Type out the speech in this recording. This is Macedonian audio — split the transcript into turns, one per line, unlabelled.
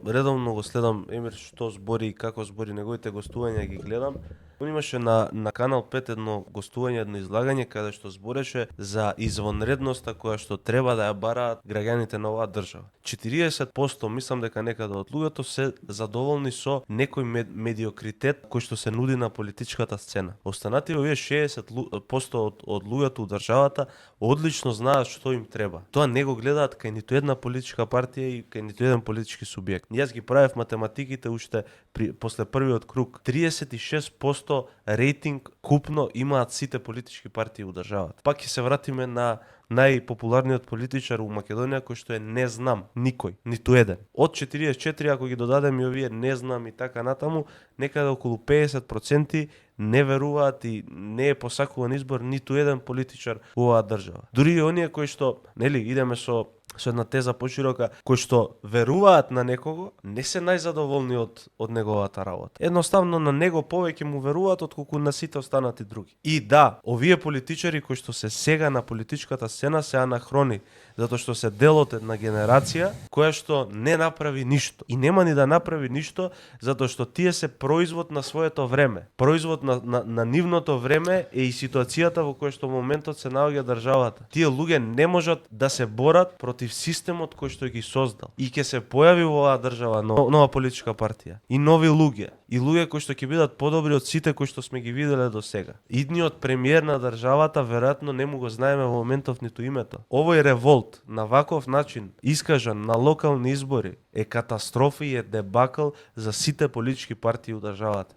редовно го следам Емир што збори и како збори, неговите гостувања ги гледам. Он имаше на Канал 5 едно гостување, едно излагање каде што збореше за извонредноста која што треба да ја бараат граѓаните на оваа држава. 40% мислам дека некаде од луѓето се задоволни со некој медиокритет кој што се нуди на политичката сцена. Останативе овие 60% од луѓето у државата одлично знаат што им треба. Тоа не го гледаат кај ниту една политичка партија и кај ниту еден политички субјект. Јас ги правев математиките уште после првиот круг. 36% рейтинг купно имаат сите политички партии у државата. Пак ќе се вратиме на најпопуларниот политичар у Македонија кој што е не знам никој, ниту еден. Од 44 ако ги додадеме и овие не знам и така натаму, некаде околу 50% не веруваат и не е посакуван избор ниту еден политичар у оваа држава. Дури и оние кои што, нели, идеме со една теза поширока, кои што веруваат на некого, не се најзадоволни од неговата работа. Едноставно на него повеќе му веруваат отколку на сите останати други. И да, овие политичари кои што се сега на политичката сцена се анахрони, затоа што се дел од една генерација која што не направи ништо. И нема ни да направи ништо, затоа што тие се производ на своето време. Производ на нивното време е и ситуацијата во која што моментот се наоѓа државата. Тие луѓе не можат да се борат против системот кој што ги создал. И ќе се појави во оваа држава нова политичка партија. И нови луѓе. И луѓе кои што ќе бидат подобри од сите кои што сме ги виделе до сега. Идниот премиер на државата веројатно не му го знаеме во моментов ниту името. Овој револт на ваков начин искажан на локални избори е катастрофа и е дебакл за сите политички партии у државата.